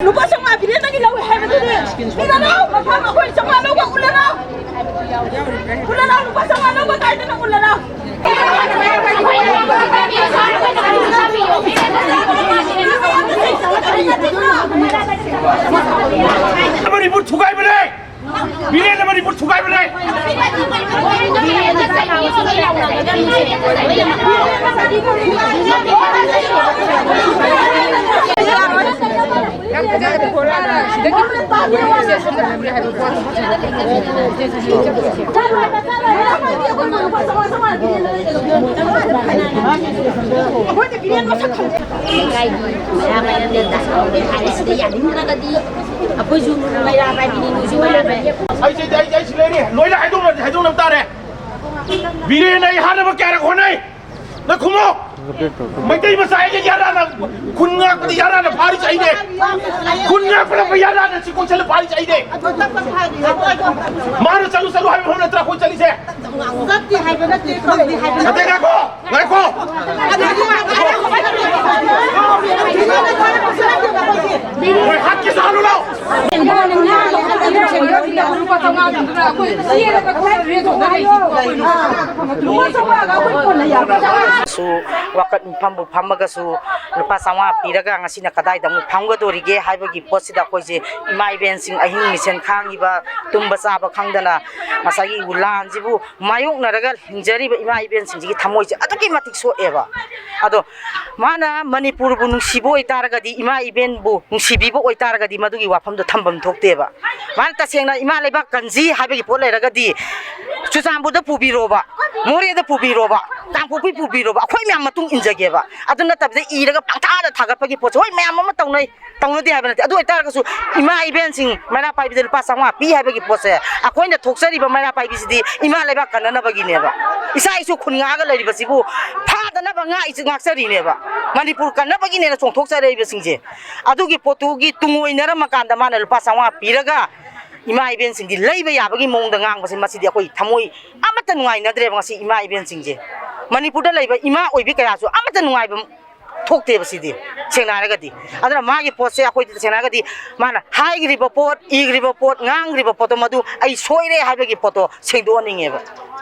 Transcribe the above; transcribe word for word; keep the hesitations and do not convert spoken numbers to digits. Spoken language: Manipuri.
ꯂꯨꯄꯥ ꯆꯥꯝꯃꯉꯥ ꯕꯤꯔꯦꯟꯗꯒꯤ ꯂꯧꯏ ꯍꯥꯏꯕꯗꯨꯗꯤ ꯎꯠꯂꯔꯥꯎ, ꯃꯐꯝ ꯑꯩꯈꯣꯏ ꯆꯥꯝꯃꯉꯥ ꯂꯧꯕ ꯎꯠꯂꯔꯥꯎ, ꯎꯠꯂꯔꯥꯎ, ꯂꯨꯄꯥ ꯆꯥꯝꯃꯉꯥ ꯂꯧꯕ ꯀꯥꯏꯗꯅ ꯎꯠꯂꯔꯥꯎ꯫ ꯃꯅꯤꯄꯨꯔ ꯊꯨꯒꯥꯏꯕꯅꯦ! ꯕꯤꯔꯦꯟꯅ ꯃꯅꯤꯄꯨꯔ ꯊꯨꯒꯥꯏꯕꯅꯦ! ꯑꯩꯈꯣꯏꯁꯨ ꯃꯩꯔꯥ ꯄꯥꯏꯕꯤꯅꯤ, ꯅꯣꯏꯁꯨ ꯃꯩꯔꯥ ꯄꯥꯏꯕꯤ꯫ ꯑꯩꯁꯦ, ꯑꯩ, ꯑꯩꯁꯨ ꯂꯩꯔꯤ꯫ ꯂꯣꯏꯅ ꯍꯥꯏꯗꯣꯛꯅ-, ꯍꯥꯏꯗꯣꯛꯅꯕ ꯇꯥꯔꯦ꯫ ꯕꯤꯔꯦꯟ ꯑꯩ ꯍꯥꯠꯅꯕ ꯀꯌꯥꯔꯛ ꯍꯣꯠꯅꯩ꯫ ꯅꯪ ꯈꯨꯝꯃꯣ꯫ ꯃꯩꯇꯩ ꯃꯆꯥ ꯑꯩꯒ ꯌꯥꯔꯥꯅ ꯈꯨꯟ ꯉꯥꯛꯄꯗꯤ ꯌꯥꯔꯥꯅ ꯐꯥꯔꯤꯁꯦ ꯑꯩꯅꯦ꯫ ꯈꯨꯟ ꯉꯥꯛꯄꯗ ꯌꯥꯔꯥꯅ ꯁꯤ ꯀꯣꯏꯁꯜꯂ ꯐꯥꯔꯤꯁꯦ ꯑꯩꯅꯦ꯫ ꯃꯥꯅ ꯆꯠꯂꯨ ꯆꯠꯂꯨ ꯍꯥꯏꯕ ꯃꯐꯝ ꯅꯠꯇ꯭ꯔꯥ ꯑꯩꯈꯣꯏ ꯆꯠꯂꯤꯁꯦ? ꯆꯠꯇꯦ ꯍꯥꯏꯕ ꯅꯠꯇꯦ, ꯇꯧꯗꯦ ꯍꯥꯏꯕ ꯅꯠꯇꯦ꯫ ꯅꯠꯇꯦ, ꯉꯥꯏꯈꯣ, ꯉꯥꯏꯈꯣ꯫ ꯍꯣꯏ, ꯍꯥꯠꯀꯦꯁꯨ ꯍꯥꯠꯂꯨ ꯂꯥꯎ꯫ ꯁꯨ ꯋꯥꯀꯠ ꯃꯐꯝꯕꯨ ꯐꯝꯃꯒꯁꯨ ꯂꯨꯄꯥ ꯆꯥꯝꯃꯉꯥ ꯄꯤꯔꯒ ꯉꯁꯤꯅ ꯀꯗꯥꯏꯗ ꯑꯃꯨꯛ ꯐꯝꯒꯗꯣꯔꯤꯒꯦ ꯍꯥꯏꯕꯒꯤ ꯄꯣꯠꯁꯤꯗ ꯑꯩꯈꯣꯏꯁꯦ ꯏꯃꯥ ꯏꯕꯦꯟꯁꯤꯡ ꯑꯍꯤꯡ ꯃꯤꯁꯦꯟ ꯈꯥꯡꯉꯤꯕ, ꯇꯨꯝꯕ ꯆꯥꯕ ꯈꯪꯗꯅ ꯉꯁꯥꯏꯒꯤ ꯂꯥꯟꯁꯤꯕꯨ ꯃꯥꯌꯣꯛꯅꯔꯒ ꯍꯤꯡꯖꯔꯤꯕ ꯏꯃꯥ ꯏꯕꯦꯟꯁꯤꯡꯁꯤꯒꯤ ꯊꯃꯣꯏꯁꯦ ꯑꯗꯨꯛꯀꯤ ꯃꯇꯤꯛ ꯁꯣꯛꯑꯦꯕ꯫ ꯑꯗꯣ ꯃꯥꯅ ꯃꯅꯤꯄꯨꯔꯕꯨ ꯅꯨꯡꯁꯤꯕ ꯑꯣꯏꯇꯥꯔꯒꯗꯤ, ꯏꯃꯥ ꯏꯕꯦꯟꯕꯨ ꯅꯨꯡꯁꯤꯕꯤꯕ ꯑꯣꯏꯇꯥꯔꯒꯗꯤ ꯃꯗꯨꯒꯤ ꯋꯥꯐꯝꯗꯣ ꯊꯝꯐꯝ ꯊꯣꯛꯇꯦꯕ꯫ ꯃꯥꯅ ꯇꯁꯦꯡꯅ ꯏꯃꯥ ꯂꯩꯕꯥꯛ ꯀꯟꯁꯤ ꯍꯥꯏꯕꯒꯤ ꯄꯣꯠ ꯂꯩꯔꯒꯗꯤ ꯆꯨꯔꯆꯥꯟꯄꯨꯔꯗ ꯄꯨꯕꯤꯔꯣꯕ, ꯃꯣꯔꯦꯗ ꯄꯨꯕꯤꯔꯣꯕ, ꯀꯥꯡꯄꯣꯛꯄꯤ ꯄꯨꯕꯤꯔꯣꯕ, ꯑꯩꯈꯣꯏ ꯃꯌꯥꯝ ꯃꯇꯨꯡ ꯏꯟꯖꯒꯦꯕ꯫ ꯑꯗꯨ ꯅꯠꯇꯕꯗ ꯏꯔꯒ ꯄꯪꯊꯥꯗ ꯊꯥꯒꯠꯄꯒꯤ ꯄꯣꯠꯁꯦ, ꯍꯣꯏ, ꯃꯌꯥꯝ ꯑꯃ ꯇꯧꯅꯩ, ꯇꯧꯅꯗꯦ ꯍꯥꯏꯕ ꯅꯠꯇꯦ꯫ ꯑꯗꯨ ꯑꯣꯏꯇꯥꯔꯒꯁꯨ ꯏꯃꯥ ꯏꯕꯦꯟꯁꯤꯡ ꯃꯩꯔꯥ ꯄꯥꯏꯕꯤꯗ ꯂꯨꯄꯥ ꯆꯥꯝꯃꯉꯥ ꯄꯤ ꯍꯥꯏꯕꯒꯤ ꯄꯣꯠꯁꯦ, ꯑꯩꯈꯣꯏꯅ ꯊꯣꯛꯆꯔꯤꯕ ꯃꯩꯔꯥ ꯄꯥꯏꯕꯤꯁꯤꯗꯤ ꯏꯃꯥ ꯂꯩꯕꯥꯛ ꯀꯟꯅꯅꯕꯒꯤꯅꯦꯕ꯫ ꯏꯆꯥ ꯏꯁꯨ ꯈꯨꯟ ꯉꯥꯛꯑꯒ ꯂꯩꯔꯤꯕꯁꯤꯕꯨ ꯐꯥꯗꯅꯕ ꯉꯥꯛꯏ-, ꯉꯥꯛꯆꯔꯤꯅꯦꯕ꯫ ꯃꯅꯤꯄꯨꯔ ꯀꯟꯅꯕꯒꯤꯅꯦꯅ ꯆꯣꯡꯊꯣꯛꯆꯔꯛꯏꯕꯁꯤꯡꯁꯦ꯫ ꯑꯗꯨꯒꯤ ꯄꯣꯠꯇꯨꯒꯤ ꯇꯨꯡꯑꯣꯏꯅꯔꯝꯃꯀꯥꯟꯗ ꯃꯥꯅ ꯂꯨꯄꯥ ꯆꯥꯝꯃꯉꯥ ꯄꯤꯔꯒ ꯏꯃꯥ ꯏꯕꯦꯟꯁꯤꯡꯗꯤ ꯂꯩꯕ ꯌꯥꯕꯒꯤ ꯃꯑꯣꯡꯗ ꯉꯥꯡꯕꯁꯦ, ꯃꯁꯤꯗꯤ ꯑꯩꯈꯣꯏ ꯊꯃꯣꯏ ꯑꯃꯠꯇ ꯅꯨꯡꯉꯥꯏꯅꯗ꯭ꯔꯦꯕ ꯉꯁꯤ ꯏꯃꯥ ꯏꯕꯦꯟꯁꯤꯡꯁꯦ꯫ ꯃꯅꯤꯄꯨꯔꯗ ꯂꯩꯕ ꯏꯃꯥ ꯑꯣꯏꯕꯤ ꯀꯌꯥꯁꯨ ꯑꯃꯠꯇ ꯅꯨꯡꯉꯥꯏꯕ ꯊꯣꯛꯇꯦꯕ ꯁꯤꯗꯤ, ꯁꯦꯡꯅ ꯍꯥꯏꯔꯒꯗꯤ꯫ ꯑꯗꯨꯅ ꯃꯥꯒꯤ ꯄꯣꯠꯁꯦ ꯑꯩꯈꯣꯏꯗꯤ ꯇꯁꯦꯡꯅ ꯍꯥꯏꯔꯒꯗꯤ ꯃꯥꯅ ꯍꯥꯏꯈ꯭ꯔꯤꯕ ꯄꯣꯠ, ꯏꯈ꯭ꯔꯤꯕ ꯄꯣꯠ, ꯉꯥꯡꯈ꯭ꯔꯤꯕ ꯄꯣꯠꯇꯣ ꯃꯗꯨ ꯑꯩ ꯁꯣꯏꯔꯦ ꯍꯥꯏꯕꯒꯤ ꯄꯣꯠꯇꯣ ꯁꯦꯡꯗꯣꯛꯍꯟꯅꯤꯡꯉꯦꯕ꯫